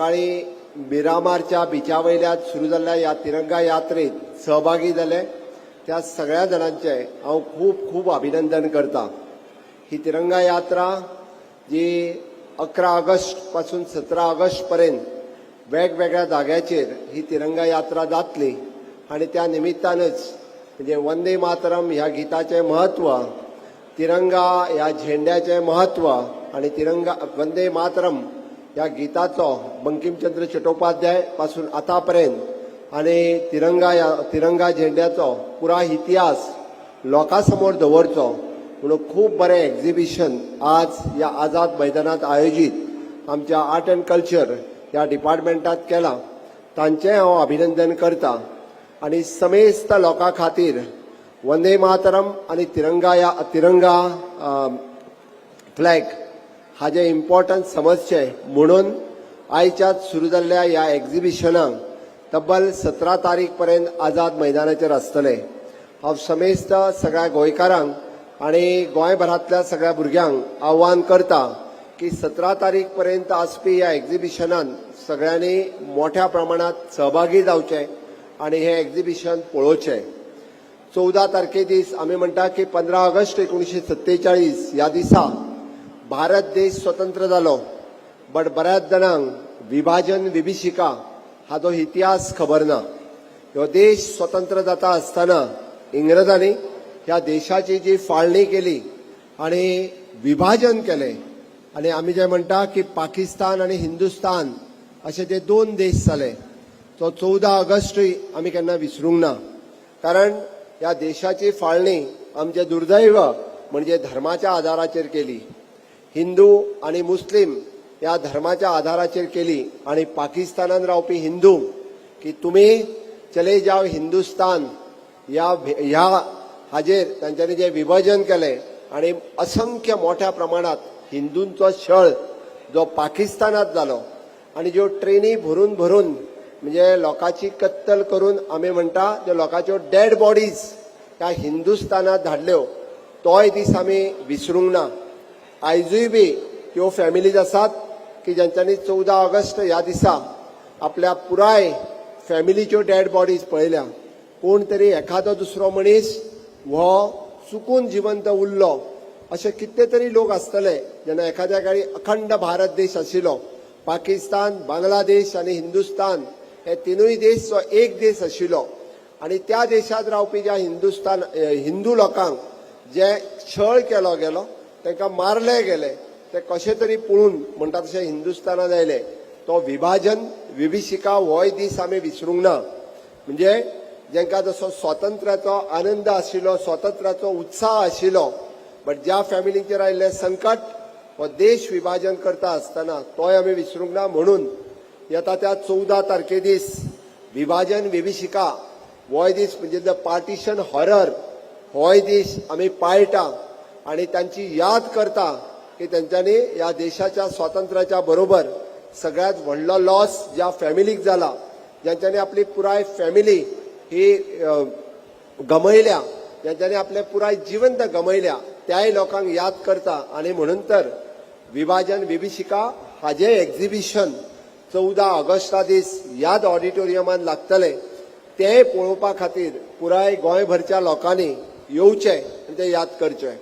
सकाळी मिरामारच्या बिचा वयल्या सुरू जाल्ल्या ह्या तिरंगा यात्रेत सहभागी जाले त्या सगळ्या जाणांचे हांव खूब खूब अभिनंदन करता. ही तिरंगा यात्रा जी 11 ऑगस्ट पासून 17 ऑगस्ट पर्यंत वेगवेगळ्या जाग्याचेर ही तिरंगा यात्रा जातली आनी त्या निमित्तानच म्हणजे वंदे मातरम ह्या गिताचें म्हत्व, तिरंगा ह्या झेंड्याचें म्हत्व आनी तिरंगा वंदे मातरम ह्या गिताचो बंकिमचंद्र चट्टोपाध्याय पासून आतां पर्यंत आनी तिरंगा ह्या तिरंगा झेंड्याचो पुराय इतिहास लोकां समोर दवरचो म्हणून खूब बरें एक्झिबिशन आज ह्या आझाद मैदानात आयोजीत आमच्या आर्ट अँड कल्चर ह्या डिपार्टमेंटात केलां. तांचें हांव अभिनंदन करता आनी समेस्त लोकां खातीर वंदे मातरम आनी तिरंगा ह्या तिरंगा फ्लॅग हाजें इम्पॉर्टन्स समजचें म्हणून आयच्यान सुरू जाल्ल्या ह्या एक्झिबिशनाक तब्बल 17 तारीख पर्यंत आझाद मैदानाचेर आसतले. हांव समेस्त सगळ्या गोंयकारांक आनी गोंयभरांतल्या सगळ्या भुरग्यांक आव्हान करता की 17 तारीख पर्यंत आसपी ह्या एक्झिबिशनान सगळ्यांनी मोठ्या प्रमाणात सहभागी जावचें आनी हें एक्झिबिशन पळोवचें. 14 तारखे दीस आमी म्हणटा की 15 ऑगस्ट 1947 ह्या दिसा भारत देश स्वतंत्र जालो, बट बऱ्याच जाणांक विभाजन विभिषिका हाजो इतिहास खबर ना. ह्यो देश स्वतंत्र जाता आसतना इंग्रजांनी ह्या देशाची जी फाळणी केली आनी विभाजन केलें आनी आमी जे म्हणटा की पाकिस्तान आनी हिंदुस्तान अशे ते दोन देश जाले, तो 14 ऑगस्टूय आमी केन्ना विसरूंक ना. कारण ह्या देशाची फाळणी आमचें दुर्दैव म्हणजे धर्माच्या आधाराचेर केली. हिंदू आनी मुस्लीम ह्या धर्माच्या आधाराचेर केली आनी पाकिस्तानान रावपी हिंदू की तुमी चले जाव हिंदुस्तान ह्या ह्या हाजेर तांच्यांनी जें विभाजन केलें आनी असंख्य मोठ्या प्रमाणात हिंदूंचो छळ जो पाकिस्तानात जालो आनी ज्यो ट्रेनी भरून भरून म्हणजे लोकांची कत्तल करून आमी म्हणटा त्यो लोकांच्यो डेड बॉडीज ह्या हिंदुस्तानात धाडल्यो, तोय दीस आमी विसरूंक ना. आयजूय बी त्यो फॅमिलीज आसात की ज्यांच्यांनी 14 ऑगस्ट ह्या दिसा आपल्या पुराय फॅमिलीच्यो डेड बॉडीज पळयल्या. कोण तरी एखादो दुसरो मनीस हो चुकून जिवंत उरलो अशे कितले तरी लोक आसतले. जेन्ना एखाद्या काळी अखंड भारत देश आशिल्लो, पाकिस्तान, बांगलादेश आनी हिंदुस्तान हे तिनूय देश जो एक देश आशिल्लो आनी त्या देशांत रावपी ज्या हिंदुस्तान हिंदू लोकांक जे छळ केलो गेलो, तांकां मारले गेले, ते कशे तरी पळून म्हणटा तशे हिंदुस्तानात आयले. तो विभाजन विभिषिका होय दीस आमी विसरूंक ना. म्हणजे जांकां जसो स्वातंत्र्याचो आनंद आशिल्लो, स्वातंत्र्याचो उत्साह आशिल्लो, बट ज्या फॅमिलींचेर आयिल्लें संकट हो देश विभाजन करता आसतना, तोय आमी विसरूंक ना. म्हणून येता त्या 14 तारखे दीस विभाजन विभिषिका होय दीस, म्हणजे the partition horror होय दीस आमी पाळटा आनी तांची याद करता की तेंच्यांनी ह्या देशाच्या स्वातंत्र्याच्या बरोबर सगळ्यात व्हडलो लॉस ज्या फॅमिलीक जाला, ज्यांच्यांनी आपली पुराय फॅमिली ही गमयल्या, ज्यांच्यांनी आपले पुराय जिवंत गमयल्या, त्याय लोकांक याद करता. आनी म्हणून तर विभाजन विभिषिका हाजें एक्झिबिशन 14 ऑगस्टा दीस याद ऑडिटोरियमान लागतलें. तें पळोवपा खातीर पुराय गोंयभरच्या लोकांनी येवचें आनी तें याद करचें.